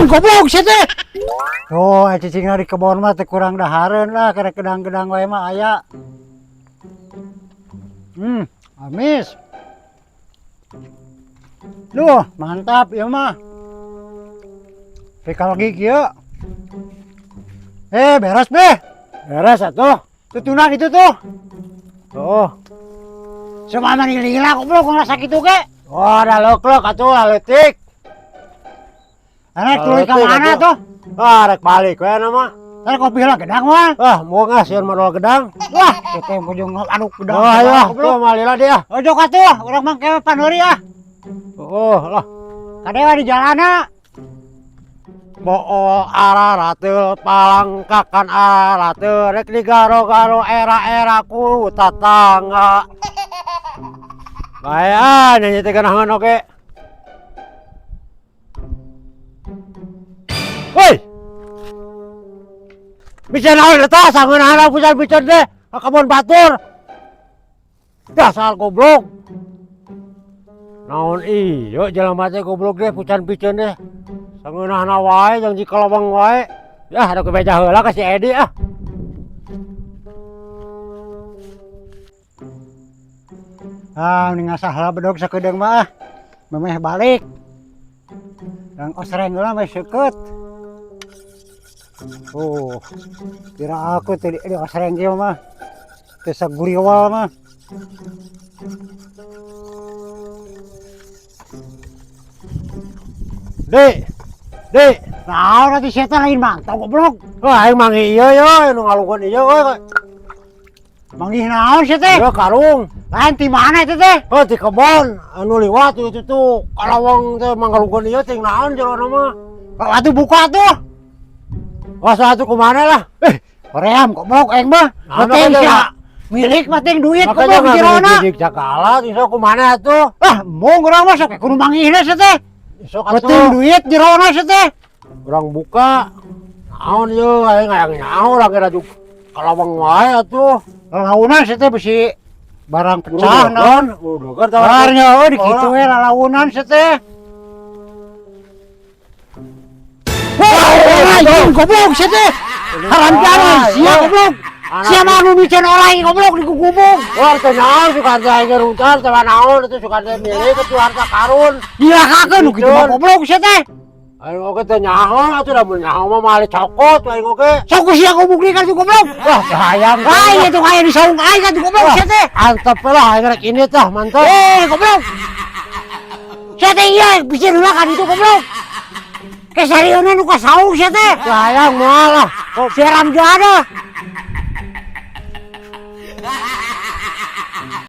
Naon goblok sia teh? Oh, cicingna di kebon mah teu kurang dahareun lah, karek gedang-gedang wae mah aya. Amis. Duh, mantap ieu mah. Pikal lagi kieu. Eh, beres beh. Beres atuh. Tutunan itu tuh. Oh. Semua mah lila goblok ngerasa kitu ge. Oh, ada leklek atuh leutik. Arek tuluy ka mana tuh? Ah, rek balik we na mah. Rek kopi lah gedang mah. Ah, mau nggak sieun modal gedang. Wah, teh ujung anu gedang. Oh, ayo, tuh mah lila dia. Ojo atuh, urang mah ke panuri ah. Oh, lah. Kadewa di jalana. Bool ararateul palangkakan ararateul rek digaro-garo era-era ku tatangga. Bae ah nyanyi teh geunaheun oge. Woi. Bisa naon eta sangeunahna pisan pisan teh ka kebon batur. Dasar goblok. Naon ieu jelema teh goblok deh pisan pisan deh. Sangeunahna wae jeung dikeleweng wae. Yah ada kebeja heula ka si Edi ah. Ah, mending ngasah lah bedog sakedeung mah ah. Memeh balik. Dan osreng heula meh seukeut. Oh, kira aku teh di osreng kieu mah. Teu saguriwal mah. Dek, dek. Naon atuh sia teh lain mantau goblok. Wah, aing manggih ieu ye, nu ngalukeun ieu we. Manggih naon sia teh? Ieu karung. Lain ti mana itu teh? Oh, ti kebon anu liwat itu tuh. Kalawang teh manggalukeun ieu ting naon jerona mah. Atuh buka tuh. Wah, satu kumana lah. Hoream goblok aing mah. Penting sia. Milik mah ting duit goblok jerona. Milik sagala ting sok kumana atuh. Ah, mung urang mah sok kudu manggihna sia teh. Sok atuh. Penting duit jerona sia teh. Urang buka. Naon ieu aing hayang nyaho urang ge raju kalawang wae atuh. Lalaunan sia teh bisi barang pecah naon. Udah tah. Barnya euy di kitu we lalaunan sia teh. Wah, anjing goblok sia teh. Haram jalan sia goblok. Sia mah anu miceun olay goblok di gugubung. Wah, teh naon suka teh aing runtar teh naon itu suka teh milik itu harta karun. Dilakakeun nu kitu mah goblok sia teh. Aing oge teh nyaho atuh da mun nyaho mah mali cokot aing oge. Sok sia goblok deui ka goblok. Wah, hayang. Lain itu aya di saung aing atuh goblok sia teh. Antep lah aing rek ini tah mantep. Eh, goblok. Sia teh ieu bisa heula ka ditu goblok. Kesarieuna nu ka saung sia teh. Hayang moal lah. Kok sia ramjana.